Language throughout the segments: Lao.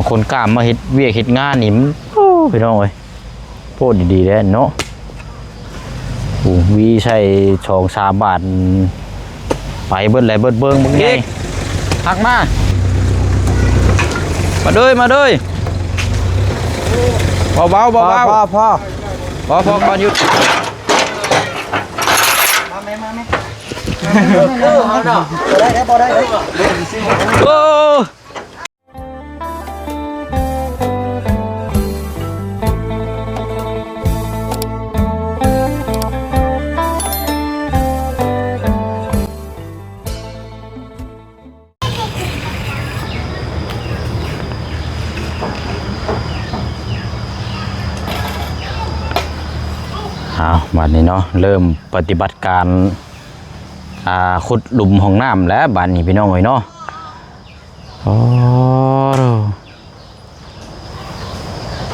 ຄົນກ້າມມາເຮັດວຽກເຮັດງານນີ້ ໂອ້ ພີ່ນ້ອງເອີຍ ໂພດດີໆແຫຼະເນາະ. ໂອ້ ວີໃສ່ສອງສາມບາດ ໄປເບິດແຫຼະ ເບິດເບິ່ງເບິ່ງໃຫຍ່ ອີກ ຫັກມາ ມາເດີຍ ມາເດີຍ ເບົາໆ ເບົາໆ ພໍ ພໍ ພໍ ພໍ ພໍກ່ອນ ຢຸດ ມາແມ່ ມາແມ່ ເອີ ເອົາດອກ ບໍ່ໄດ້ເດີ ບໍ່ໄດ້ເດີ ໂອ້. ເອົາ ບາດນີ້ເນາະ ເລີ່ມປະຕິບັດການ ອ່າ ຂຸດຫຼຸມຫ້ອງນ້ຳແລ້ວ ບາດນີ້ ພີ່ນ້ອງເອີຍເນາະ. ໂອ້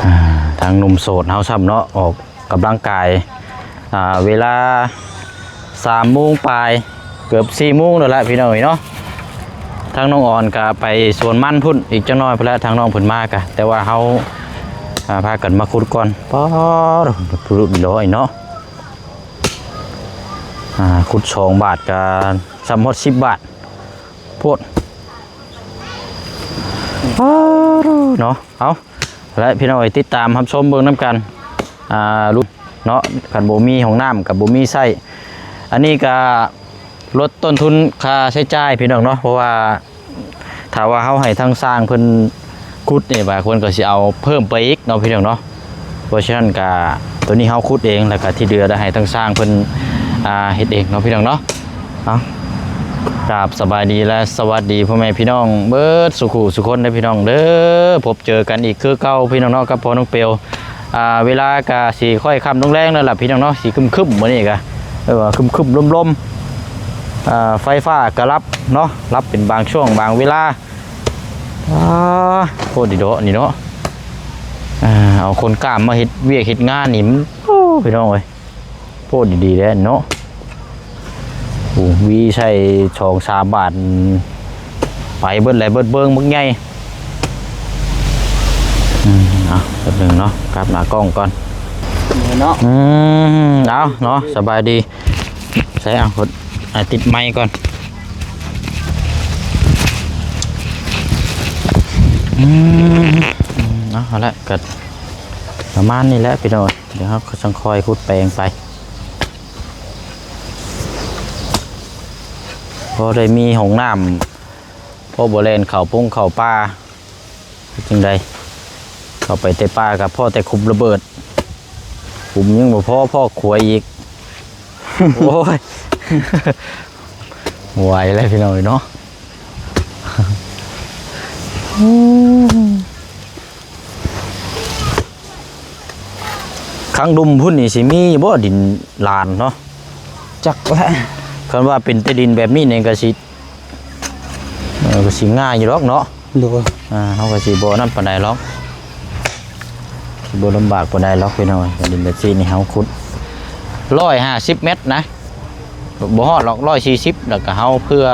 ອ່າ ທາງໜຸ່ມໂສດເຮົາຊ້ຳເນາະ ອອກກຳລັງກາຍ ອ່າ ເວລາສາມໂມງປາຍ ເກືອບສີ່ໂມງແລ້ວລະ ພີ່ນ້ອງເອີຍເນາະ. ທາງນ້ອງອອນກະໄປສວນມັນພຸ້ນ ອີກຈັກໜ້ອຍພຸ້ນລະ ທາງນ້ອງເພິ່ນມາກະ ແຕ່ວ່າເຮົາ ອ່າ ພາກັນມາຂຸດກ່ອນ. ປາດ ຜະລຸດຫຼອຍເນາະ ອ່າ ຂຸດສອງບາດກະຊ້ຳຮອດສິບບາດ ໂພດ ເນາະ. ເອົາ ແລະ ພີ່ນ້ອງເອີຍ ຕິດຕາມຮັບຊົມເບິ່ງນຳກັນ ອ່າ ລຸດເນາະ ຄັນບໍ່ມີຫ້ອງນ້ຳກໍບໍ່ມີໃຊ້. ອັນນີ້ກໍລົດຕົ້ນທຶນຄ່າໃຊ້ຈ່າຍ ພີ່ນ້ອງເນາະ ເພາະວ່າຖ້າວ່າເຮົາໃຫ້ທາງຊ່າງເພິ່ນຂຸດນີ້ ບາງຄົນກໍຊິເອົາເພີ່ມໄປອີກເນາະ ພີ່ນ້ອງເນາະ. ເພາະສະນັ້ນກະ ໂຕນີ້ເຮົາຂຸດເອງ ແລ້ວກະທີ່ເຫຼືອໄດ້ໃຫ້ທາງຊ່າງເພິ່ນ ອ່າ ເຮັດເອງເນາະ ພີ່ນ້ອງເນາະ. ເອົາ ກາບສະບາຍດີ ແລະ ສະຫວັດດີພໍ່ແມ່ພີ່ນ້ອງເບິດສູ່ຄູ່ສູ່ຄົນເດີ ພີ່ນ້ອງເດີ. ພົບເຈີກັນອີກຄືເກົ່າ ພີ່ນ້ອງເນາະ ກັບພໍ່ນ້ອງເປວ. ອ່າ ເວລາກະຊິຄ່ອຍຄ່ຳລົງແລງແລ້ວລະ ພີ່ນ້ອງເນາະ ຊິຄຶ້ມໆ ມື້ນີ້ກະ ເອີ ວ່າຄຶ້ມໆລົມໆ ອ່າ ໄຟຟ້າກະດັບເນາະ ດັບເປັນບາງຊ່ວງບາງເວລາ. ອ່າ ໂຄດດີເນາະນີ້ເນາະ ອ່າ ເອົາຄົນກ້າມມາເຮັດວຽກເຮັດງານນີ້ ໂອ້ ພີ່ນ້ອງເອີຍ ໂຄດດີໆແຫຼະເນາະ. ໂອ້ ວີໃສ່ສອງສາມບາດ ໄປເບິດແຫຼະ ເບິດເບິ່ງບັກໃຫຍ່. ອືມ ເອົາ ແປັບໜຶ່ງເນາະ ກັບໜ້າກ້ອງກ່ອນເນາະ. ອືມ ເອົາເນາະ ສະບາຍດີ. ໃສ່ ເອົາ ກົດ ອ່າ ຕິດໄມກ່ອນ. ອືມ ເອົາ ເອົາລະ ກໍປະມານນີ້ແຫຼະພີ່ນ້ອງ. ດຽວເຮົາກໍຈັ່ງຄ່ອຍຂຸດແປງໄປ ພໍໄດ້ມີຫ້ອງນ້ຳ ພໍບໍ່ແລ່ນເຂົ້າປົງເຂົ້າປ່າ. ເຮັດຈັ່ງໃດ ເຂົ້າໄປແຕ່ປ່າກໍພໍແຕ່ຂຸມລະເບີດ ຂຸມຍັງບໍ່ພໍ ພໍຂວາຍອີກ. ໂອ້ຍ ບໍ່ໄຫວແລ້ວພີ່ນ້ອງເອີຍເນາະ. ຄັງດຸມພຸ້ນນີ້ຊິມີຢູ່ບໍ່ ດິນລານເນາະ? ຈັກແຫຼະ ຄັນວ່າເປັນແຕ່ດິນແບບນີ້ນີ້ກໍຊິ ເອີ ກໍຊິງ່າຍຢູ່ດອກເນາະ. ໂດຍ ອ່າ ເຮົາກໍຊິບໍ່ນັ້ນປານໃດດອກ ຊິບໍ່ລຳບາກປານໃດດອກພີ່ນ້ອງ. ດິນແບບຊີ້ນີ້ເຮົາຂຸດຮ້ອຍຫ້າສິບແມັດນະ ບໍ່ຮອດດອກ ຮ້ອຍສີ່ສິບ ແລ້ວກໍເຮົາເພື່ອ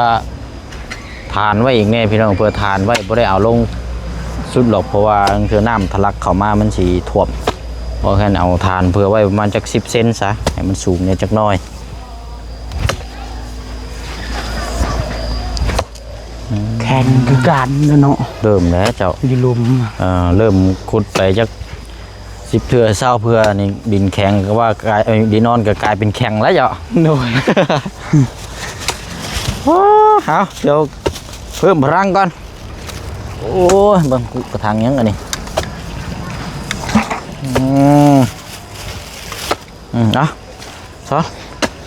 ຖານໄວ້ອີກແນ່ພີ່ນ້ອງ ເພື່ອຖານໄວ້ ບໍ່ໄດ້ເອົາລົງສຸດດອກ ເພາະວ່າເທື່ອນ້ຳທະລັກເຂົ້າມາມັນຊິຖ້ວມ. ເພາະສະນັ້ນເອົາຖານເພື່ອໄວ້ປະມານຈັກສິບເຊັນຊະ ໃຫ້ມັນສູງແນ່ຈັກໜ້ອຍ. ແຂງຄືກັນເນາະ ເລີ່ມແລ້ວເຈົ້າ ຢູ່ລຸ່ມ ເອີ ເລີ່ມຂຸດໄປຈັກສິບເທື່ອຊາວເທື່ອນີ້ ດິນແຂງກໍວ່າກາຍ ເອີຍ ດິນອ່ອນກໍກາຍເປັນແຂງແລ້ວເຈົ້າ. ໂດຍ ໂອ້ ເອົາ ດຽວເພີ່ມພະລັງກ່ອນ. ໂອ້ຍ ເບິ່ງ ກະຖາງຫຍັງອັນນີ້? ອືມ ອືມ ເອົາ ຊອນ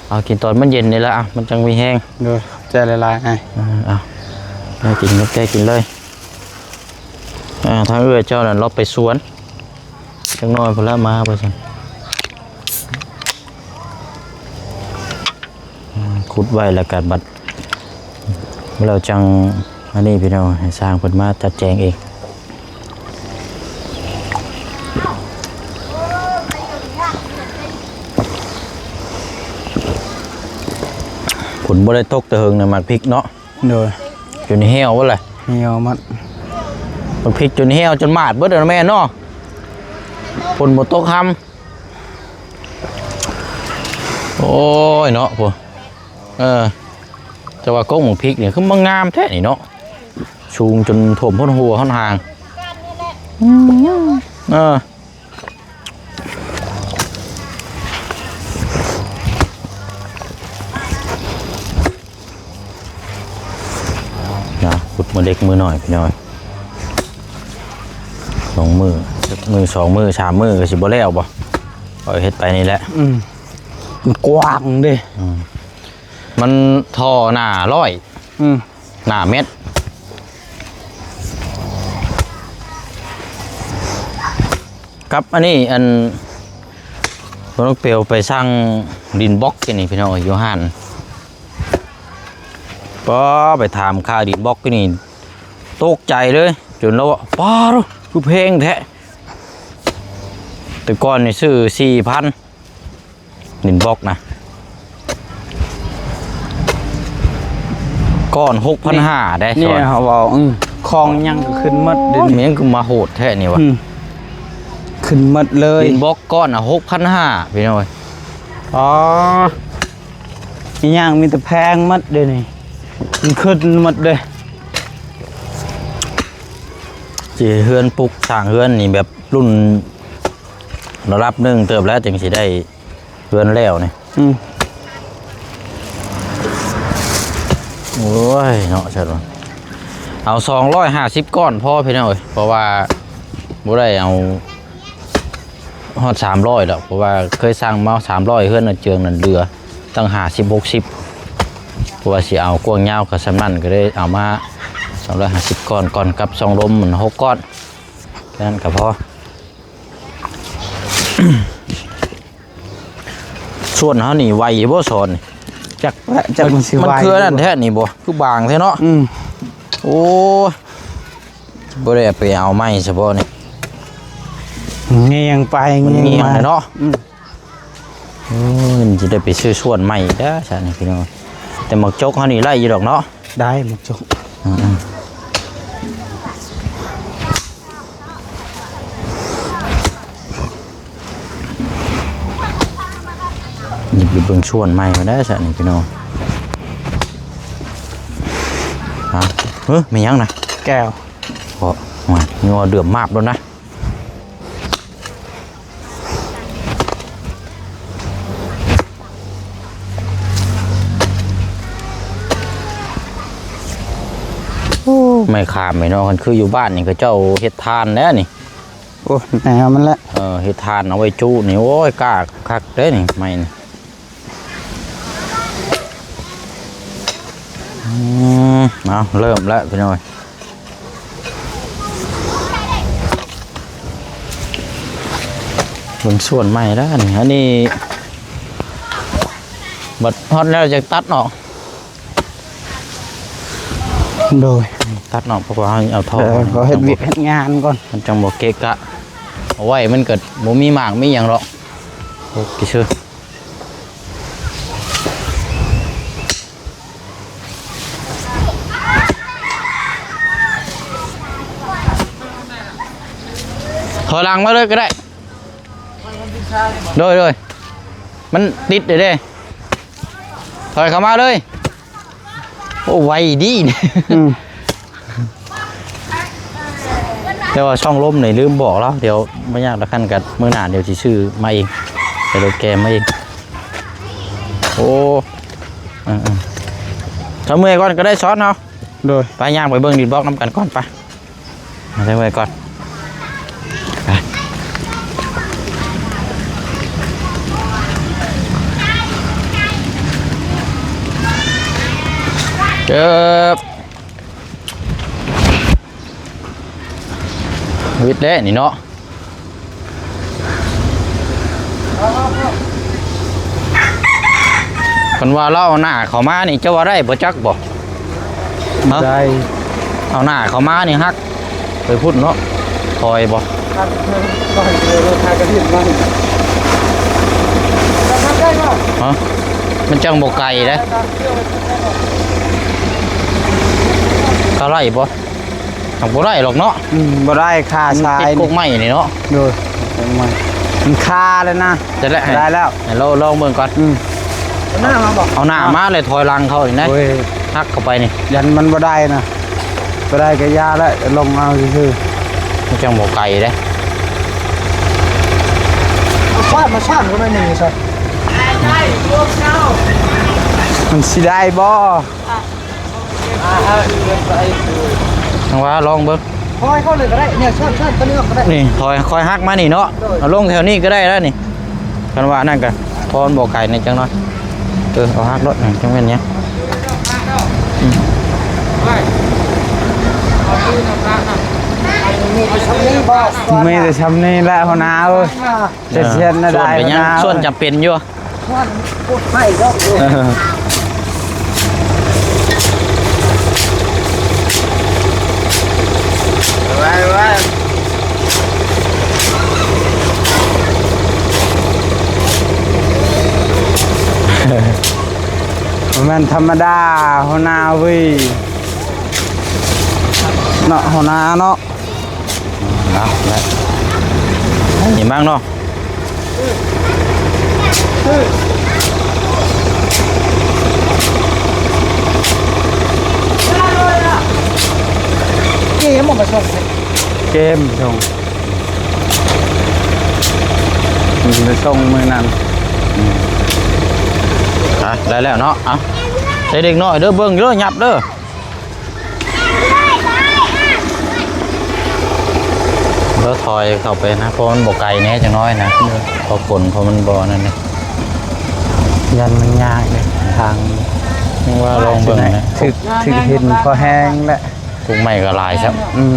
ເອົາກິນຕອນມັນເຢັນນີ້ລະ ເອົາ ມັນຈັ່ງມີແຮງ. ໂດຍ ຂອບໃຈຫຼາຍໆ ອ້າຍ. ເອີ ເອົາ ໄດ້ກິນ ແກະກິນເລີຍ. ອ່າ ທາງເອື້ອຍເຈົ້ານັ້ນລາວໄປສວນ ຈັກໜ້ອຍພຸ້ນລະມາວ່າຊັ້ນ. ອືມ ຂຸດໄວ້ແລ້ວກໍບັດ ແລ້ວຈັ່ງອັນນີ້ພີ່ນ້ອງ ໃຫ້ຊ່າງເພິ່ນມາຈັດແຈງເອງ. ຝົນບໍ່ໄດ້ຕົກແຕ່ເຫິງນະ ໝາກພິກເນາະ. ໂດຍ ຢູ່ໃນແຫ້ວພຸ້ນແຫຼະ ແຫ້ວໝົດ. ບັກພິກຈົນແຫ້ວຈົນໝາດເບິດແລ້ວແມ່ເນາະ ຝົນບໍ່ຕົກຮຳ. ໂອ້ຍເນາະ ໂອ້ ເອີ ແຕ່ວ່າກົກໝາກພິກນີ້ຄືມັນງາມແທ້ນີ້ເນາະ ສູງຈົນຖ້ວມຫົວຫົວຫົນຫາງ. ເອີ ນະ ຂຸດມື້ເລັກມື້ນ້ອຍພີ່ນ້ອງ ສອງມື້ ມື້ ສອງມື້ ສາມມື້ກໍຊິບໍ່ແລ້ວບໍ່? ຂ້ອຍເຮັດໄປນີ້ແຫຼະ. ອືມ ມັນກວ້າງເດ້. ອືມ ມັນທໍ່ໜ້າຮ້ອຍ ອືມ ໜ້າແມັດ ກັບອັນນີ້ ອັນ ນ້ອງເປວໄປສັ່ງດິນບລັອກກິນນີ້ພີ່ນ້ອງ ຢູ່ຮ້ານ ປ້າ ໄປຖາມຄ່າດິນບລັອກກິນນີ້ ຕົກໃຈເລີຍ ຈົນລາວວ່າ ປ້າໂທ້ ຄືແພງແທ້ ແຕ່ກ່ອນນີ້ຊື້ສີ່ພັນ ດິນບລັອກນະ ກ້ອນຫົກພັນຫ້າໄດ໋. ນີ້ເຮົາເວົ້າ ອື ຂອງຫຍັງກໍຂຶ້ນໝົດເດ ມັນຫຍັງຄືມາໂຫດແທ້ນີ້ວະ. ອື ຂຶ້ນໝົດເລີຍ ດິນບລັອກກ້ອນນະຫົກພັນຫ້າພີ່ນ້ອງເອີຍ. ອໍ ອີຫຍັງມີແຕ່ແພງໝົດເດນີ້ ມັນຂຶ້ນໝົດເດ້. ຊິເຮືອນປຸກ ສ້າງເຮືອນນີ້ແບບລຸ້ນລະດັບໜຶ່ງເຕີບແລ້ວ ຈຶ່ງຊິໄດ້ເຮືອນແລ້ວນີ້. ອືມ ໂອ້ຍເນາະ ຊັ້ນວ່າ ເອົາສອງຮ້ອຍຫ້າສິບກ້ອນພໍພີ່ນ້ອງເອີຍ ເພາະວ່າບໍ່ໄດ້ເອົາ ຮອດສາມຮ້ອຍແລ້ວ ເພາະວ່າເຄີຍສັ່ງມາສາມຮ້ອຍ ເຮືອນນາເຈືອງນັ້ນເຫຼືອຕັ້ງຫ້າສິບ ຫົກສິບ ເພາະວ່າຊິເອົາກວ້າງຍາວກໍສ່ຳນັ້ນ ກໍເລີຍເອົາມາສອງຮ້ອຍຫ້າສິບກ້ອນ ກ້ອນກັບຊ່ອງລົມມັນຫົກກ້ອນ ແຄ່ນັ້ນກໍພໍ. ສ່ວນເຮົານີ້ໄວບໍ່ ສອນນີ້? ຈັກແຫຼະ ຈັກມັນຊິໄວ ມັນຄືອັນນັ້ນແທ້ນີ້ບໍ່? ຄືບາງແທ້ເນາະ. ອືມ ໂອ້ຍ ບໍ່ໄດ້ໄປເອົາໃໝ່ສະເພາະນີ້ ແງ່ງໄປ ມັນແງ່ງມາເນາະ. ອືມ ໂອ້ຍ ມັນຈະໄດ້ໄປຊື້ສ່ວນໃໝ່ອີກເດີ້ຊັ້ນນີ້ພີ່ນ້ອງ. ແຕ່ໝາກຈົກເຮົານີ້ໄດ້ຢູ່ດອກເນາະ. ໄດ້ໝາກຈົກ. ອືມໆ ນີ້ໄປເບິ່ງສ່ວນໃໝ່ກ່ອນເດີ້ຊັ້ນນີ້ພີ່ນ້ອງ. ຮະ ເຮີ ແມ່ນຫຍັງນະ? ແກ້ວ. ເພາະ ໂອ້ຍ ຍັວເດືອມມາບໂລດນະ. ໂອ້ ໄມ້ຂາມໄມ້ເນາະ ຄັນຄືຢູ່ບ້ານນີ້ ເຂົາເຈົ້າເຮັດຖ່ານແລ້ວນີ້. ໂອ້ ແນວມັນແຫຼະ. ເອີ ເຮັດຖ່ານເອົາໄວ້ຈຸນີ້ ໂອ້ຍ ກ້າຄັກເດ້ນີ້ ໄມ້ນີ້. ອືມ ເອົາ ເລີ່ມແລ້ວພີ່ນ້ອງເອີຍ ເບິ່ງສ່ວນໃໝ່ແລ້ວນີ້. ອັນນີ້ບັດຮອດແລ້ວຈະຕັດອອກ. ໂດຍ ຕັດອອກ ເພາະວ່າເຮົາເອົາທໍ່ ເອີ ເຮົາເຮັດວຽກເຮັດງານກ່ອນ ມັນຈັ່ງບໍ່ເກະກະ. ເອົາໄວ້ມັນກໍບໍ່ມີໝາກມີຫຍັງດອກ. ໂອເຄ ຖອຍຫຼັງມາເລີຍກໍໄດ້. ໂດຍ ໂດຍ ມັນຕິດເດ້ ຖອຍເຂົ້າມາເລີຍ. ໂອ້ ໄວດີ. ອືມ ແຕ່ວ່າຊ່ອງລົມນີ້ລືມບອກລາວ ດຽວບໍ່ຍາກດອກ ຄັນກັນມື້ໜ້າດຽວຊິຊື້ມາເອງ ໃສ່ລົດແກມາເອງ. ໂອ້ ເອີໆ ຖ້າເມື່ອຍກ່ອນກໍໄດ້ ສອນເຮົາ. ໂດຍ ໄປ ຍ່າງໄປເບິ່ງດິນບລັອກນຳກັນກ່ອນ ໄປ. ມາໃສ່ໄວ້ກ່ອນ ເອີ ວິດແລ້ວນີ້ເນາະ. ເພິ່ນວ່າລາວເອົາໜ້າເຂົ້າມານີ້ ເຈົ້າວ່າໄດ້ບໍ່ຈັກບໍ່? ຮະ? ໄດ້. ເອົາໜ້າເຂົ້າມານີ້ຫັກໄປພຸ້ນເນາະ ຖອຍບໍ່? ຮະ? ມັນຈັ່ງບໍ່ໄກເດ້. ເທົ່າໃດບໍ່? ມັນບໍ່ໄດ້ດອກເນາະ. ອືມ ບໍ່ໄດ້ ຄາຊາຍ ຕິດກົກໄມ້ນີ້ເນາະ. ໂດຍ ກົກໄມ້ ມັນຄາແລ້ວນະ. ຈະໄດ້ ໄດ້ແລ້ວ ໃຫ້ລອງ ລອງເບິ່ງກ່ອນ. ອືມ ເອົາໜ້າມາບໍ? ເອົາໜ້າມາແລ້ວຖອຍຫຼັງເຂົ້ານີ້ນະ. ໂອ້ຍ ຫັກເຂົ້າໄປນີ້ ຢ້ານມັນບໍ່ໄດ້ນະ. ບໍ່ໄດ້ກໍຢ່າແຫຼະ ລົງເອົາຊື່ໆ. ມັນຈັ່ງບໍ່ໄກເດ້. ມາຊ້ານ ມາຊ້ານກໍໜ້ອຍໜຶ່ງຊະ. ມັນຊິໄດ້ບໍ່? ຈັ່ງວ່າລອງເບິ່ງ. ຄ່ອຍເຂົ້າເລີຍກໍໄດ້ ນີ້ ຊ້ອນ ຊ້ອນຕົວນີ້ອອກກໍໄດ້. ນີ້ ຄ່ອຍ ຄ່ອຍຫັກມານີ້ເນາະ. ໂດຍ ເອົາລົງແຖວນີ້ກໍໄດ້ແລ້ວນີ້. ຄັນວ່ານັ້ນກໍພໍມັນບໍ່ໄກແດ່ ຈັກໜ້ອຍ. ເອີ ເອົາຫັກໂລດ ຈັ່ງແມ່ນຫຍັງ. ອືມ ມີແຕ່ຊ່ຳນີ້ແຫຼະ ຫົວໜ້າເອີຍ. ຈະ ເອີ ສ່ວນໄປຫຍັງ ສ່ວນຈຳເປັນຢູ່. ເອີ ໄວ້ ໄວ້ ບໍ່ແມ່ນທຳມະດາ ຫົວໜ້າເວີຍ ເນາະ ຫົວໜ້າເນາະ. ເອົາລະ ນີ້ມັກເນາະ. ເກມບໍ່ມາສົ່ງ ເກມສົ່ງ ໄປສົ່ງມື້ນັ້ນ. ອືມ ອ່ະ ໄດ້ແລ້ວເນາະ. ເອົາ ໃສ່ເດັກນ້ອຍເດີ ເບິ່ງເດີ ຫຍັບເດີ. ລາວຖອຍເຂົ້າໄປນະ ເພາະມັນບໍ່ໄກແດ່ ຈັກໜ້ອຍນະ. ໂດຍ ເພາະຝົນ ເພາະມັນບໍ່ນັ້ນເດ້ ຢ້ານມັນຍາກເດ້ທາງ. ຍັງວ່າລອງເບິ່ງນະ ຖືກ ຖືກຫີນພໍແຮງແຫຼະ. ກົກໄມ້ກໍຫຼາຍຊ້ຳ. ອືມ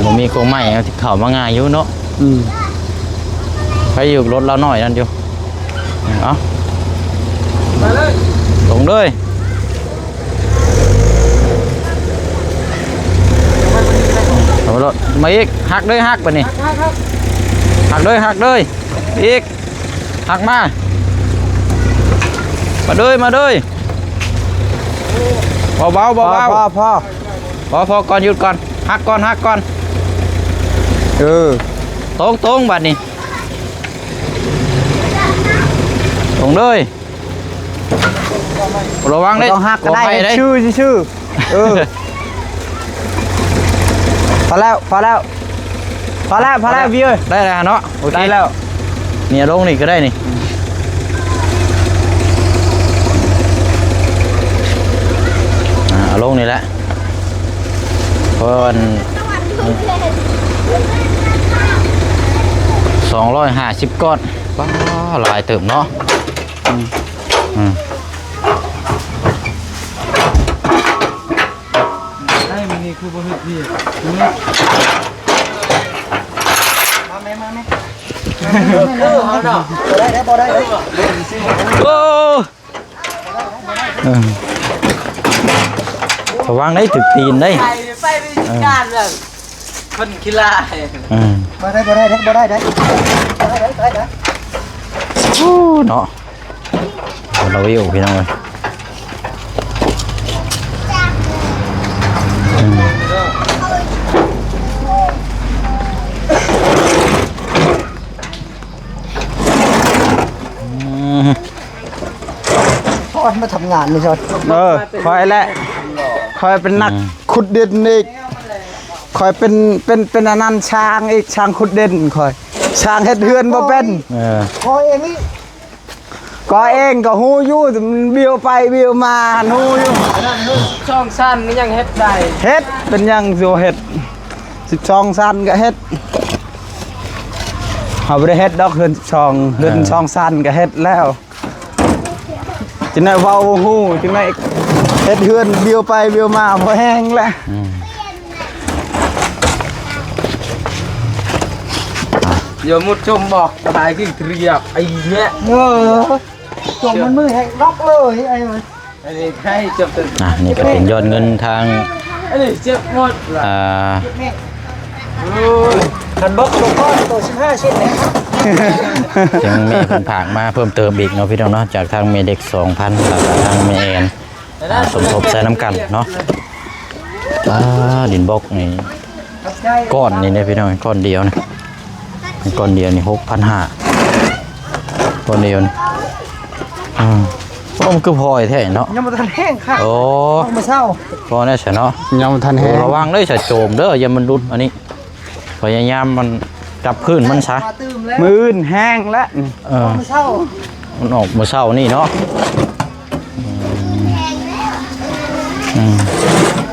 ບໍ່ມີກົກໄມ້ ເອົາ ເຂົ້າມາງ່າຍຢູ່ເນາະ. ອືມ ໃຜຢູ່ ລົດລາວນ້ອຍນັ້ນຢູ່. ເອົາ ໄປເລີຍ ລົງເລີຍ. ເອົາໂລດ ມາອີກ ຫັກເລີຍ ຫັກບາດນີ້ ຫັກເລີຍ ຫັກເລີຍ ອີກ ຫັກມາ ມາເລີຍ ມາເລີຍ. ເບົາໆ ເບົາໆ ພໍ ພໍ ພໍ ພໍ ພໍກ່ອນ ຢຸດກ່ອນ ຫັກກ່ອນ ຫັກກ່ອນ. ເອີ ຕົງໆ ບາດນີ້ ຕົງເລີຍ. ລະວັງເດ້ ບໍ່ຕ້ອງຫັກກໍໄດ້ ເຮັດຊື່ຊື່ໆ. ເອີ ພໍແລ້ວ ພໍແລ້ວ ພໍແລ້ວ ພໍແລ້ວ ໄດ້ແລ້ວເນາະ. ໂອເຄ ໄດ້ແລ້ວ ນີ້ເອົາລົງນີ້ກໍໄດ້ນີ້. ອ່າ ເອົາລົງນີ້ແຫຼະ ເພາະວ່າ ສອງຮ້ອຍຫ້າສິບກ້ອນ. ປ້າ ຫຼາຍເຕີບເນາະ. ອືມ ອືມ ໄດ້ມື້ນີ້ຄືບໍ່ເຮັດວຽກ ມາແມ່ ມາແມ່ ເອີ ເຮົາເນາະ ບໍ່ໄດ້ເດ້ ບໍ່ໄດ້ເດ້. ໂອ້ ເອີ ລະວັງໄດ້ ຖືກຕີນໄດ້ ໄປ ໄປວິຊາການແບບ ເອີ ຄົນຂີ້ລ້າຍ. ເອີ ບໍ່ໄດ້ ບໍ່ໄດ້ເດ້ ບໍ່ໄດ້ເດ້ ບໍ່ໄດ້ເດ້ ບໍ່ໄດ້ເດ້. ໂອ້ ເນາະ ຄົນລະວິວ ພີ່ນ້ອງເອີຍ. ອືມ ອືມ ໂອ້ຍ ມາທຳງານນີ້ຊອນ. ເອີ ຂ້ອຍແຫຼະ ຂ້ອຍເປັນນັກ ອືມ ຂຸດດິນອີກ. ຂ້ອຍເປັນ ເປັນ ເປັນອັນນັ້ນ ຊ່າງອີກ ຊ່າງຂຸດດິນຂ້ອຍ ຊ່າງເຮັດເຮືອນບໍ່ເປັນ. ເອີ ຂ້ອຍເອງນີ້ ກໍເອງກໍຮູ້ຢູ່ ມັນບິວໄປບິວມາ ຮູ້ຢູ່. ອັນນັ້ນຄືສອງຊັ້ນມັນຍັງເຮັດໄດ້ ເຮັດ ເປັນຫຍັງຊິບໍ່ເຮັດ ສິບສອງຊັ້ນກໍເຮັດ. ເຮົາບໍ່ໄດ້ເຮັດດອກເຮືອນສອງ ເຮືອນ ເອີ ສອງຊັ້ນກໍເຮັດແລ້ວ. ຈັ່ງໃດເວົ້າບໍ່ຮູ້ ຈັ່ງໃດເຮັດເຮືອນບິວໄປບິວມາ ພໍແຮງແຫຼະ. ອືມ ຢ່າມຸດຊົມບອກ ຕາຍຄືເທຍບໄອ້ເນຍ. ເອີ ຈົມມັນມືແຮງລັອກເລີຍໄອ້. ອັນນີ້ໃຫ້ຈົມ ອ່ະ ນີ້ກໍເປັນຍອດເງິນທາງ ອັນນີ້ເຈັບໝົດລະ ອ່າ ໂອ້ຍ ຄັນບອກຕົວກ້ອນໂຕສິບຫ້າເຊັນແຫຼະ. ທາງແມ່ເພິ່ນຝາກມາເພີ່ມເຕີມອີກເນາະ ພີ່ນ້ອງເນາະ ຈາກທາງແມ່ເດັກສອງພັນ ແລ້ວກໍທາງແມ່ແອນ ອ່າ ສົມທົບໃສ່ນຳກັນເນາະ. ອ່າ ດິນບລັອກນີ້ ກ້ອນນີ້ເດ້ພີ່ນ້ອງ ກ້ອນດຽວນີ້ ກ້ອນດຽວນີ້ຫົກພັນຫ້າ ກ້ອນດຽວນີ້. ອືມ ໂອ້ ມັນຄືພອຍແທ້ເນາະ ຍັງບໍ່ທັນແຫ້ງຄັກ. ໂອ້ ອອກມາເຊົ້າ ພໍແນ່ຊະເນາະ ຍັງບໍ່ທັນແຫ້ງ. ໂອ້ ລະວັງເດີ ສະໂຈມເດີ ຢ່າມັນຫຼຸດອັນນີ້. ພະຍາຍາມມັນຈັບພື້ນມັນຊະ. ມື້ອື່ນແຫ້ງແລ້ວ. ເອີ ອອກມື້ເຊົ້າ ມັນອອກມື້ເຊົ້ານີ້ເນາະ. ອືມ ອື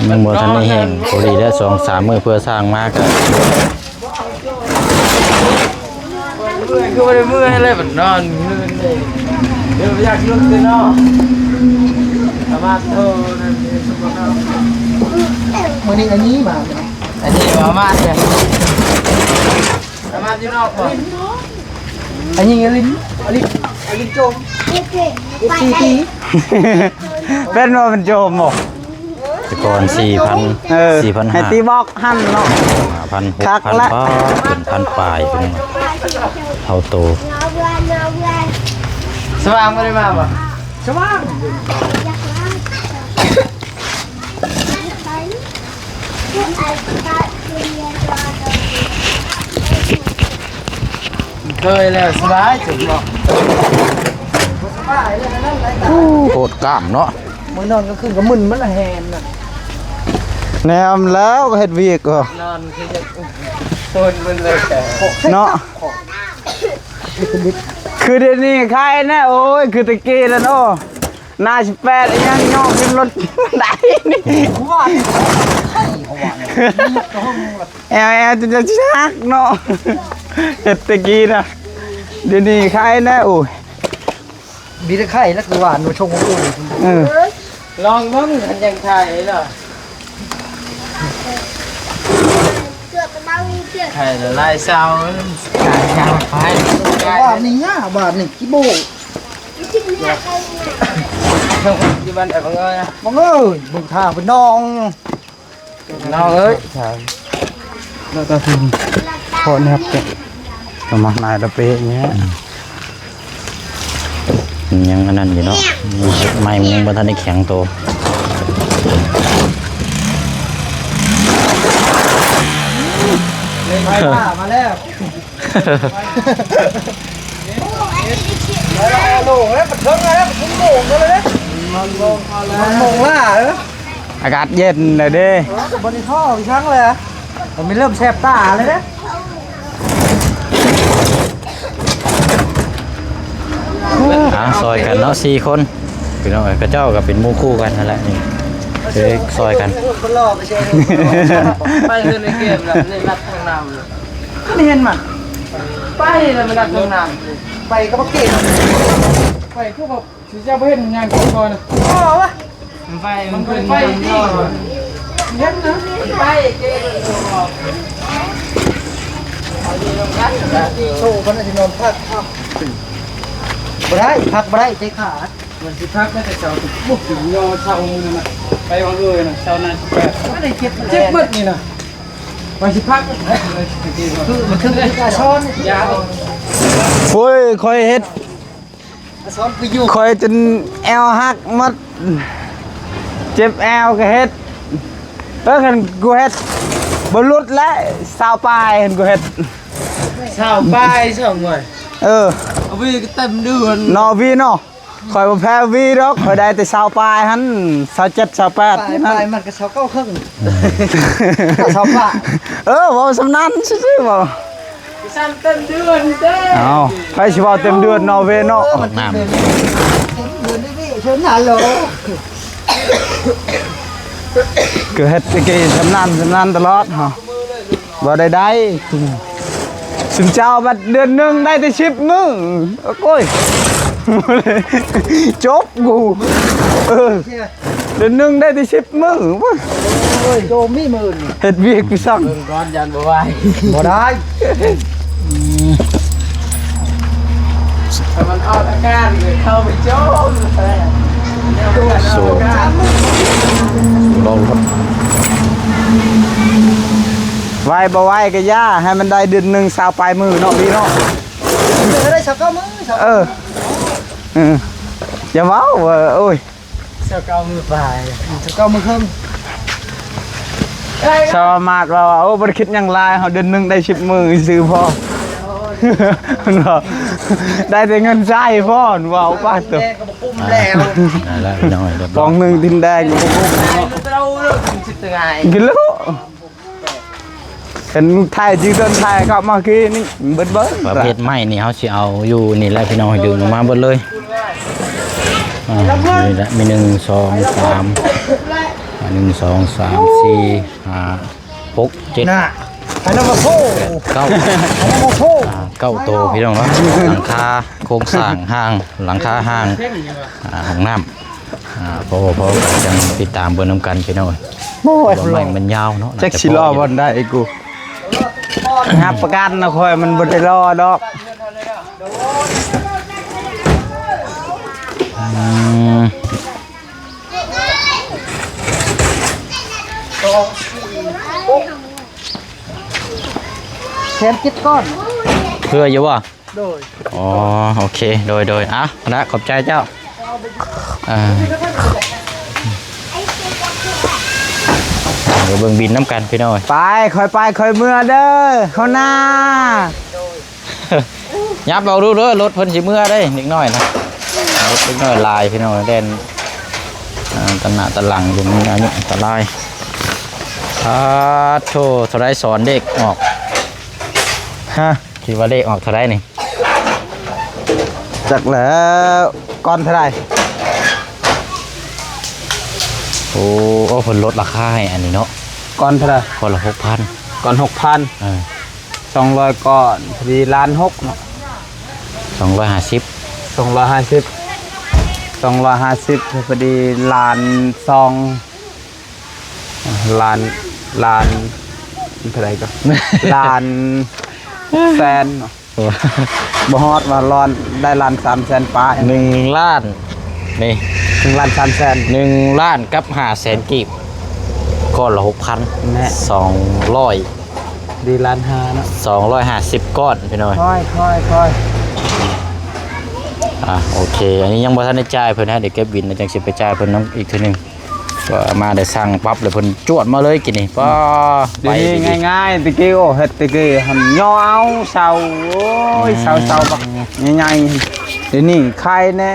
ມ ມັນບໍ່ທັນໄດ້ແຫ້ງ ພໍດີແລ້ວ ສອງສາມມື້ເພື່ອສ້າງມາກະ ເມື່ອຍ ຄືບໍ່ໄດ້ເມື່ອຍແລ້ວ ບັດນອນຄືນນີ້ ດຽວຢາກລຸກເດເນາະ. ອາມາດໂທ ມື້ນີ້ອັນນີ້ມາ ອັນນີ້ອາມາດເດ ອາມາດຢູ່ນອກບໍ່? ອັນນີ້ອາລິນ ອາລິນ ອາລິນໂຈມ ເອັຟຊີ ເປັນບໍ່ ເປັນໂຈມບໍ່? ແຕ່ກ່ອນສີ່ພັນ ເອີ ສີ່ພັນຫ້າ ໃຫ້ຕີບອກຫັ້ນເນາະ ຫ້າພັນ ຫົກພັນ ຄັກລະ ປາດ ເປັນພັນປາຍ ເປັນເທົ່າໂຕ. ສະຫວ່າງບໍ່ໄດ້ມາບໍ່? ສະຫວ່າງ ເຄີຍແລ້ວ ສະບາຍ ໂຄດກ້າມເນາະ. ມື້ນອນກາງຄືນກໍມຶນໝົດລະແຮນນະ ແນມແລ້ວກໍເຮັດວຽກກໍ ນອນຄືຈະໂຊນເບິ່ງເລີຍເນາະ. ຄືດຽວນີ້ໄຄແນ່ ໂອ້ຍ ຄືແຕ່ກີ້ນັ້ນ ໂອ້ ໜ້າສິບແປດ ຍັງຍອກຂຶ້ນລົດໄດ້ນີ້ ແອວໆ ຈົນຈະຫັກເນາະ ເຮັດແຕ່ກີ້ນະ ດຽວນີ້ໄຄແນ່ ໂອ້ຍ ມີແຕ່ໄຄແລ້ວ ຄືວ່າໜູຊົງຂອງກູ ເອີ ລອງເບິ່ງ ຄັນຍັງໄຄເນາະ ໄຄລະລາຍເຊົາ ການການໄປ ບາດນີ້ຫຍ້າ ບາດນີ້ ກິໂບ ຢູ່ບ້ານໄອ້ບັງເອີຍ ບັງເອີຍ ເບິ່ງທ່າເປັນນ້ອງ ນ້ອງເອີຍ ແລ້ວຕາເພິ່ນພໍແນບເປັນ ກໍມັກນາຍລະເປະເນີ້ຍ ອືມ ມັນຍັງອັນນັ້ນຢູ່ເນາະ ໄມ້ມັນຍັງບໍ່ທັນໄດ້ແຂງໂຕ ເລີຍມາແລ້ວ ໂລ່ງແລ້ວ ມັນເທິງແລ້ວ ມັນໂລ່ງແລ້ວເດ້ ມັນໂມງ ມັນໂມງລ້າເດ້ ອາກາດເຢັນແລ້ວເດ້ ເອີ ກໍບໍ່ໄດ້ທໍ່ອີ່ຫຍັງເລີຍ ມັນມີເລີ່ມແສບຕາແລ້ວເດ້ ອ່າ ຊ່ອຍກັນເນາະ ສີ່ຄົນ ພີ່ນ້ອງເອີຍ ເຂົາເຈົ້າກໍເປັນໝູ່ຄູ່ກັນຫັ້ນແຫຼະ ນີ້ ເອີ ຊ່ອຍກັນ ໄປເຮືອນໄອ້ເກມແລ້ວ ນີ້ລັດຫ້ອງນ້ຳ ຄືເຫັນມັນ ໄປແລ້ວມັນລັດຫ້ອງນ້ຳ ໄປກໍບໍ່ເກັບ ໄປຄືວ່າຊິເຈົ້າບໍ່ເຫັນຫຍັງກ່ອນນະ ອໍ ວະ ໄປ ມັນບໍ່ໄດ້ໄປ ເຫັນນະ ໄປເກັບ ໂຊ ເພິ່ນຊິນອນພັກ ບໍ່ໄດ້ ພັກບໍ່ໄດ້ ໃຈຂາດ ມັນຊິພັກໄດ້ແຕ່ເຊົ້າ ບຸກ ຍອເຊົ້າມື້ນັ້ນນະ ໄປວາງເອີຍນະ ເຊົ້ານັ້ນ ບໍ່ໄດ້ເຈັບ ເຈັບເບິດນີ້ນະ ວ່າຊິພັກ ຄືມັນຄືກາຊອນ ໂອ້ຍ ຂ້ອຍເຮັດ ກາຊອນໄປຢູ່ ຂ້ອຍຈົນແອວຫັກໝົດ ເຈັບແອວກໍເຮັດ ເອີ ຄັນກູເຮັດບໍ່ຫຼຸດແລ້ວ ຊາວປາຍ ຄັນກູເຮັດ ຊາວປາຍ ສອງຮ້ອຍ ເອີ ເອົາໄປກໍເຕັມເດືອນ ເນາະ ວີເນາະ. ຂ້ອຍບໍ່ແພ້ວີດອກ ຂ້ອຍໄດ້ແຕ່ຊາວປາຍຫັ້ນ ຊາວເຈັດ ຊາວແປດ ປາຍ ຫັ້ນ ປາຍມັນກໍຊາວເກົ້າເຄິ່ງ ຊາວປາຍ ເອີ ເວົ້າສ່ຳນັ້ນຊື່ໆ ເວົ້າສ່ຳເຕັມເດືອນເດ້ ເອົ້າ ໃຜຊິເວົ້າເຕັມເດືອນເນາະ ເວເນາະ ເອີ ມັນເຕັມເດືອນເດ້ ເຊີນນາໂລ ກໍເຮັດແຕ່ກີ້ສ່ຳນັ້ນ ສ່ຳນັ້ນຕະຫຼອດເຮົາ ບໍ່ໄດ້ໄດ້ ຊຸມເຈົ້າບັດເດືອນໜຶ່ງໄດ້ແຕ່ສິບມື້ ໂອ້ຍ ຈົບກູ ເອີ ເດືອນໜຶ່ງໄດ້ແຕ່ສິບມື້ ໂອ້ຍ ໂຈມມີໝື່ນ ເຮັດວຽກໄປສັ່ງ ເບິ່ງກ່ອນ ຢ້ານບໍ່ໄຫວ ບໍ່ໄດ້ ຖ້າມັນອອກອາການ ເຂົ້າໄປໂຈມ ໂຊ ລອງ ໄວບໍ່ໄວກໍຢ່າ ໃຫ້ມັນໄດ້ເດືອນໜຶ່ງຊາວປາຍມື້ເນາະ ພີ່ເນາະ. ເອີ ໄດ້ຊາວເກົ້າມື້ ຊາວ ເອີ ເອີ ຢ່າເວົ້າ ເອີ ໂອ້ຍ ຊາວເກົ້າມື້ປາຍ ຊາວເກົ້າມື້ເຄິ່ງ. ຊາວມາດວ່າ ໂອ້ ບໍ່ໄດ້ຄິດຫຍັງຫຼາຍ ເຮົາເດືອນໜຶ່ງໄດ້ສິບມື້ຊື່ພໍ ເພິ່ນວ່າ ໄດ້ແຕ່ເງິນໃຊ້ພໍ ເພິ່ນເວົ້າປາດໂຕ ແລ້ວກໍບໍ່ກຸ້ມແລ້ວ ໄດ້ແລ້ວພີ່ນ້ອງ ຮຽບຮ້ອຍ ປອງໜຶ່ງດິນແດງກໍບໍ່ກຸ້ມ ກິນແລ້ວ. ເຫັນໄທຈື່ຕົ້ນໄທເຂົ້າມາກີ້ນີ້ເບິດໆ ປະເພດໄມ້ນີ້ເຮົາຊິເອົາຢູ່ນີ້ແຫຼະພີ່ນ້ອງ ດຶງອອກມາເບິດເລີຍ. ອ່າ ນີ້ແຫຼະ ມີໜຶ່ງ ສອງ ສາມ ອ່າ ໜຶ່ງ ສອງ ສາມ ສີ່ ຫ້າ ຫົກ ເຈັດ ນະ ອັນນັ້ນມາໂພ ແປດ ເກົ້າ ອັນນັ້ນມາໂພ ອ່າ ເກົ້າໂຕພີ່ນ້ອງເນາະ. ຫຼັງຄາ ໂຄງສ້າງຫ້າງ ຫຼັງຄາຫ້າງ ອ່າ ຫ້ອງນ້ຳ ອ່າ ພໍ ພໍ ກໍຈັ່ງຕິດຕາມເບິ່ງນຳກັນພີ່ນ້ອງ. ໂອ້ຍ ວ່າໄມ້ມັນຍາວເນາະ ຈັກຊິລໍບ່ອນໃດກູ ຮັບປະກັນນະຂ້ອຍ ມັນບໍ່ໄດ້ລໍດອກ. ອືມ ສອງ ສີ່ ຫົກ ແສນເຈັດກ້ອນ ເພື່ອຢູ່ບໍ່? ໂດຍ ອໍ ໂອເຄ ໂດຍ ໂດຍ ອ່ະ ນະ ຂອບໃຈເຈົ້າ. ອ່າ ດຽວເບິ່ງບິນນຳກັນພີ່ນ້ອງ. ໄປ ຄ່ອຍໄປຄ່ອຍເມືອເດີ ເຮົານາ. ຫຍັບເອົາດູເດີ ລົດເພິ່ນຊິເມືອເດ້ ເດັກນ້ອຍນະ ລົດເດັກນ້ອຍຫຼາຍພີ່ນ້ອງ ແລ່ນ ອ່າ ຕະໜ້າຕະຫຼັງຢູ່ ມັນອັນນີ້ອັນຕະລາຍ. ປາດໂທ ເທົ່າໃດສອນເລກອອກ? ຮະ ຄິດວ່າເລກອອກເທົ່າໃດນີ້? ຈັກແລ້ວ ກ້ອນເທົ່າໃດ? ໂອ້ ໂອ້ ເພິ່ນລົດລາຄາໃຫ້ອັນນີ້ເນາະ ກ້ອນເທົ່າໃດ? ກ້ອນລະຫົກພັນ ກ້ອນຫົກພັນ ເອີ ສອງຮ້ອຍກ້ອນ ພໍດີລ້ານຫົກເນາະ ສອງຮ້ອຍຫ້າສິບ ສອງຮ້ອຍຫ້າສິບ ສອງຮ້ອຍຫ້າສິບ ພໍດີລ້ານສອງ ລ້ານ ລ້ານເທົ່າໃດກໍ ລ້ານແສນເນາະ ບໍ່ຮອດວ່າລ້ານ ໄດ້ລ້ານສາມແສນປາຍ ໜຶ່ງລ້ານ ນີ້ ໜຶ່ງລ້ານສາມແສນ ໜຶ່ງລ້ານກັບຫ້າແສນກີບ ກ້ອນລະຫົກພັນ ແມ່ນ ສອງຮ້ອຍ ດີລ້ານຫ້າເນາະ ສອງຮ້ອຍຫ້າສິບກ້ອນພີ່ນ້ອງ. ຄ່ອຍໆໆ ອ່າ ໂອເຄ ອັນນີ້ຍັງບໍ່ທັນໄດ້ຈ່າຍເພິ່ນນະ ດຽວເກັບບິນແລ້ວຈັ່ງຊິໄປຈ່າຍເພິ່ນນຳອີກເທື່ອໜຶ່ງ. ວ່າມາໄດ້ສັ່ງປັບ ແລ້ວເພິ່ນຈວດມາເລີຍກິນນີ້ ປ້າ ດຽວນີ້ ໄປດີໆ ງ່າຍໆ ແຕ່ກີ້ ໂອ້ ເຮັດແຕ່ກີ້ຫັ້ນຍໍເອົາເສົາ ໂອ້ຍ ອືມ ເສົາ ເສົາບັກໃຫຍ່ໆ ດຽວນີ້ໄຄແນ່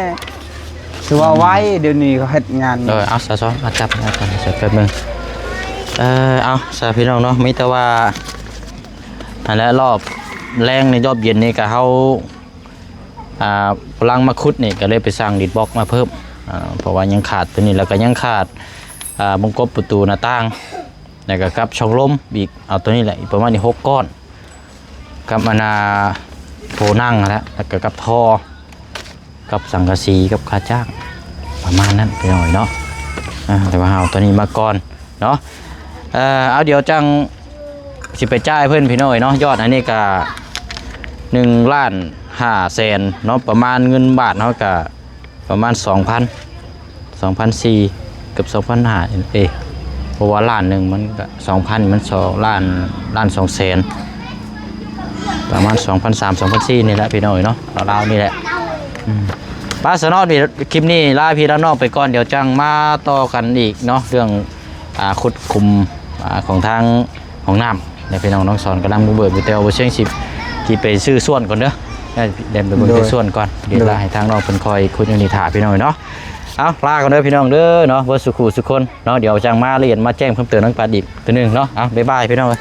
ຖືວ່າໄວ ອືມ ດຽວນີ້ເຂົາເຮັດງານ. ເອີ ເອົາ ສາວສອງ ເອົາຈັບ ເອົາຈັບ ຈັບແປັບໜຶ່ງ ເອີ ເອົາ ສາພີ່ນ້ອງເນາະ ມີແຕ່ວ່າ ຫັ້ນແຫຼະ ຮອບແລງນີ້ ຮອບເຢັນນີ້ກໍເຮົາ ອ່າ ກຳລັງມາຂຸດນີ້ ກໍເລີຍໄປສັ່ງດິນບລັອກມາເພີ່ມ ອ່າ ເພາະວ່າຍັງຂາດຕົວນີ້ ແລ້ວກໍຍັງຂາດ ອ່າ ວົງກົບປະຕູໜ້າຕ່າງ ແລ້ວກໍກັບຊ່ອງລົມອີກ ເອົາຕົວນີ້ແຫຼະ ອີກປະມານນີ້ຫົກກ້ອນ ກັບອັນນ່າໂພນັ່ງຫັ້ນແຫຼະ ແລ້ວກໍກັບທໍ່ ກັບສັງກະສີ ກັບຄ່າຈ້າງ ປະມານນັ້ນພີ່ນ້ອງເນາະ. ອ່າ ແຕ່ວ່າເຮົາເອົາຕົວນີ້ມາກ່ອນເນາະ ເອີ ເອົາ ດຽວຈັ່ງຊິໄປຈ່າຍເພິ່ນພີ່ນ້ອງເນາະ. ຍອດອັນນີ້ກະໜຶ່ງລ້ານຫ້າແສນເນາະ ປະມານເງິນບາດເຮົາກະປະມານສອງພັນ ສອງພັນສີ່ ເກືອບສອງພັນຫ້າ ເອ ເພາະວ່າລ້ານໜຶ່ງມັນກະສອງພັນ ມັນສອງ ລ້ານ ລ້ານສອງແສນ ປະມານສອງພັນສາມ ສອງພັນສີ່ນີ້ແຫຼະພີ່ນ້ອງເນາະ ລາວໆນີ້ແຫຼະ. ອືມ ໄປ ສະເນາະ ຄລິບນີ້ລາພີ່ລານ້ອງໄປກ່ອນ ດຽວຈັ່ງມາຕໍ່ກັນອີກເນາະ ເລື່ອງ ອ່າ ຂຸດຂຸມ ອ່າ ຂອງທາງຫ້ອງນ້ຳນະພີ່ນ້ອງ. ນ້ອງສອນກຳລັງບຸກເບີກຢູ່ ແຕ່ວ່າບໍ່ຊຽງຊິ ຊິໄປຊື້ສ່ວນກ່ອນເດີ ໄດ້ ໄດ້ໄປເບິ່ງ ໂດຍ ແຕ່ສ່ວນກ່ອນ ດຽວ ໂດຍ ລາໃຫ້ທາງນ້ອງເພິ່ນຄອຍຂຸດຢູ່ນີ້ຖ້າພີ່ນ້ອງເນາະ. ເອົາ ລາກ່ອນເດີພີ່ນ້ອງເດີເນາະ ເບິດສູ່ຄູ່ສູ່ຄົນເນາະ ດຽວຈັ່ງມາລະອຽດມາແຈ້ງເພີ່ມເຕີມນຳກັນອີກເທື່ອໜຶ່ງເນາະ. ເອົາ ບາຍບາຍພີ່ນ້ອງເອີຍ.